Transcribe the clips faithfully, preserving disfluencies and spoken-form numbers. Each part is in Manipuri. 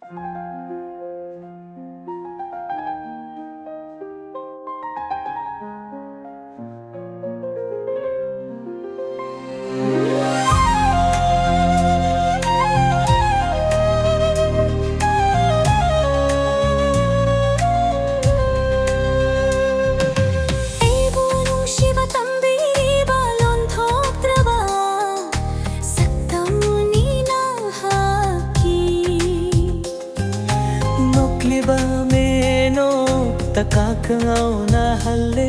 ꯑꯩꯕꯨ ꯅꯨꯡꯁꯤꯕ ꯇꯝꯕꯤꯔꯤꯕ ꯂꯣꯟꯊꯣꯛꯇ꯭ꯔꯕ ꯁꯛꯇꯝꯅꯤ ꯅꯍꯥꯛꯀꯤ꯫ ꯅꯣꯛꯂꯤꯕ ꯃꯤꯅꯣꯛꯇ ꯀꯥꯀ ꯉꯥꯎꯅꯍꯜꯂꯦ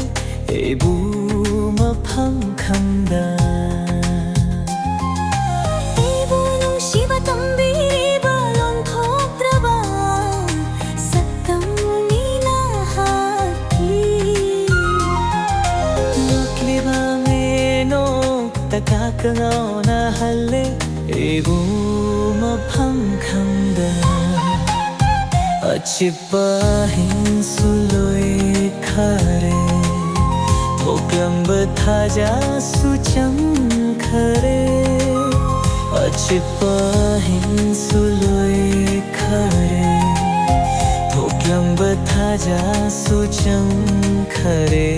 ꯑꯩꯕꯨ ꯃꯐꯝ ꯈꯪꯗ꯫ ꯑꯩꯕꯨ ꯅꯨꯡꯁꯤꯕ ꯇꯝꯕꯤꯔꯤꯕ ꯂꯣꯟꯊꯣꯛꯇ꯭ꯔꯕ ꯁꯛꯇꯝꯅꯤ ꯅꯍꯥꯛꯀꯤ꯫ ꯅꯣꯛꯂꯤꯕ ꯃꯤꯅꯣꯛꯇ ꯀꯥꯀ ꯉꯥꯎꯅꯍꯜꯂꯦ ꯑꯩꯕꯨ ꯃꯐꯝ ꯈꯪꯗ꯫ ꯑꯆꯤꯛꯄ ꯑꯍꯤꯡꯁꯨ ꯂꯣꯏꯈꯔꯦ, ꯊꯣꯛꯂꯝꯕ ꯊꯥꯖꯁꯨ ꯆꯪꯈꯔꯦ꯫ ꯑꯆꯤꯛꯄ ꯑꯍꯤꯡꯁꯨ ꯂꯣꯏꯈꯔꯦ, ꯊꯣꯛꯂꯝꯕ ꯊꯥꯖꯁꯨ ꯆꯪꯈꯔꯦ꯫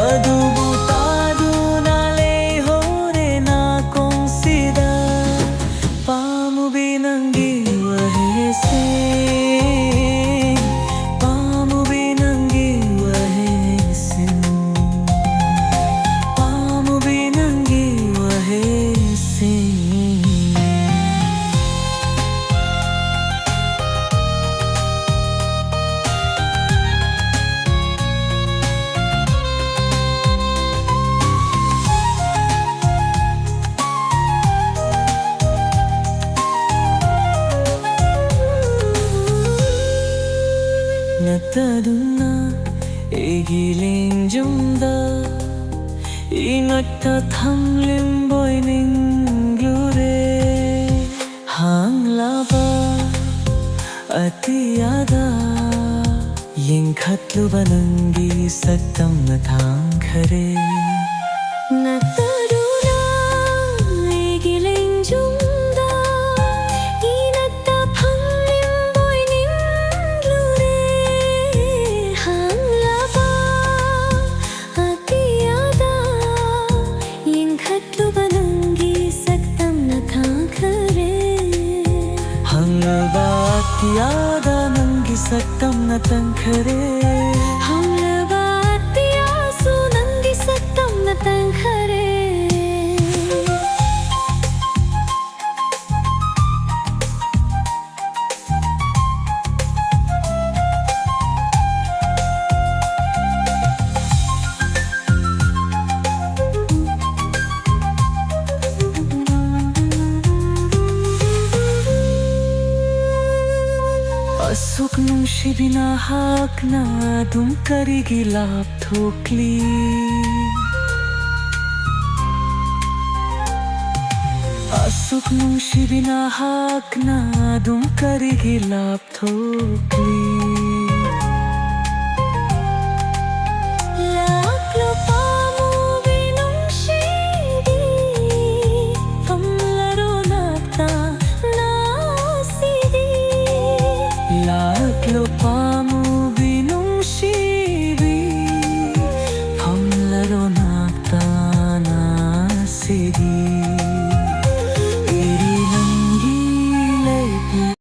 ꯑꯗꯨꯕꯨ ꯇꯥꯗꯨꯅ ꯂꯩꯍꯧꯔꯦ ꯅꯥꯀꯣꯡꯁꯤꯗ ꯄꯥꯝꯃꯨꯕꯤ ꯅꯪꯒꯤ ꯋꯥꯍꯩꯁꯤꯡ, ꯄꯥꯝꯃꯨꯕꯤ ꯅꯪꯒꯤ ꯋꯥꯍꯩꯁꯤꯡ, ꯄꯥꯝꯃꯨꯕꯤ ꯅꯪꯒꯤ ꯋꯥꯍꯩꯁꯤꯡ꯫ ꯅꯠꯇꯗꯨꯅ ꯑꯩꯒꯤ ꯂꯦꯡꯖꯨꯝꯗ ꯏꯉꯠꯇ ꯊꯝꯂꯤꯝꯕꯣꯏ ꯅꯤꯡꯂꯨꯔꯦ꯫ ꯍꯥꯡꯂꯕ ꯑꯇꯤꯌꯥꯗ ꯌꯦꯡꯈꯠꯂꯨꯕ ꯅꯪꯒꯤ ꯁꯛꯇꯝꯅ ꯊꯥꯡꯈꯔꯦ꯫ ꯅꯠꯇꯗꯨꯅ ꯑꯩꯒꯤ ꯂꯦꯡꯖꯨꯝꯗ ꯏꯅꯠꯇ ꯐꯪ ꯌꯥꯗ ꯅꯪꯒꯤ ꯁꯛꯇꯝꯅ ꯇꯪꯈꯔꯦ꯫ ꯍꯧꯔꯕ ꯑꯇꯤꯌꯥꯁꯨ ꯅꯪꯒꯤ ꯁꯛꯇꯝꯅ ꯇꯪꯈꯔꯦ꯫ ꯑꯁꯨꯛ ꯅꯨꯡꯁꯤꯕꯤ ꯅꯍꯥꯛꯅ ꯑꯗꯨꯝ ꯀꯔꯤꯒꯤ ꯂꯥꯞꯊꯣꯛꯂꯤ? ꯑꯁꯨꯛ ꯅꯨꯡꯁꯤꯕꯤ ꯅꯍꯥꯛꯅ ꯑꯗꯨꯝ ꯀꯔꯤꯒꯤ ꯂꯥꯞ ꯊꯣꯛꯂꯤ꯫ ꯂꯥꯛꯂꯣ ꯄꯥꯝꯃꯨꯕꯤ ꯅꯨꯡꯁꯤꯕꯤ, ꯐꯝꯂꯔꯣ ꯅꯥꯛꯇ ꯅꯥꯁꯤꯗꯤ꯫ ꯂꯥꯛꯂꯣ ꯄꯥꯝꯃꯨꯕꯤ ꯅꯨꯡꯁꯤꯕꯤ, ꯐꯝꯂꯔꯣ ꯅꯥꯛꯇ ꯅꯥꯁꯤꯗꯤ꯫ ꯏꯔꯤ ꯅꯪꯒꯤ ꯂꯩꯄꯤ